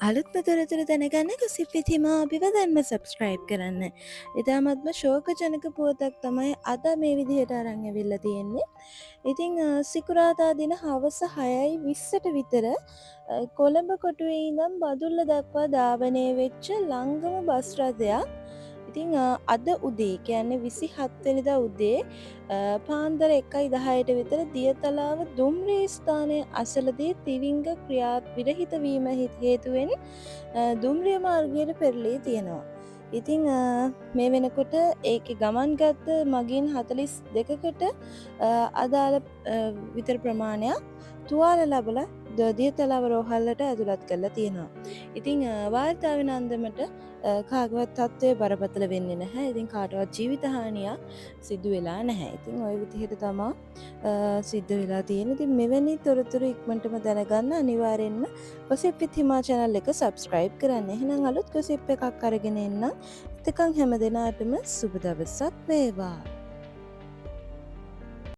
අලුත්ම තොරතුරු දැනගන්න ගොසිප් විත් හිමා අපිව දැන්ම සබ්ස්ක්‍රයිබ් කරන්න. ඉතාමත්ම ශෝකජනක පුවතක් තමයි අද මේ විදිහට අරන් ඇවිල්ලා තියෙන්නේ. ඉතින් සිකුරාදා දින හවස 6:20ට විතර කොළඹ කොටුවේ ඉඳන් බදුල්ල දක්වා ධාවනය වෙච්ච ලංගම බස් රථයක් ඉතින් අද උදේ, කියන්නේ 27 වෙනිදා උදේ පාන්දර 1:10ට විතර දියතලාව දුම්රිය ස්ථානය අසලදී තිරිංග ක්‍රියා විරහිත වීම හේතුවෙන් දුම්රිය මාර්ගයට පෙරලී තියෙනවා. ඉතින් මේ වෙනකොට ඒකේ ගමන් ගත්ත මගින් 42කට අදාළ විතර ප්‍රමාණයක් තුවාල ලබලා දියතලාව රෝහල්වලට ඇතුළත් කරලා තියෙනවා. ඉතින් වාර්තා වෙන අන්දමට කාගවත් තත්ත්වය බරපතල වෙන්නේ නැහැ. ඉතින් කාටවත් ජීවිත හානියක් සිදු වෙලා නැහැ. ඉතින් ඔය විදිහට තමා සිද්ධ වෙලා තියෙන්නේ. ඉතින් මෙවැනි තොරතුරු ඉක්මනටම දැනගන්න අනිවාර්යෙන්ම ගොසිප් විත් හිමා channel එක සබ්ස්ක්‍රයිබ් කරන්න. එහෙනම් අලුත් ගොසිප් එකක් අරගෙන එන්නම්. එතකන් හැම දෙනාටම සුබ දවසක් වේවා.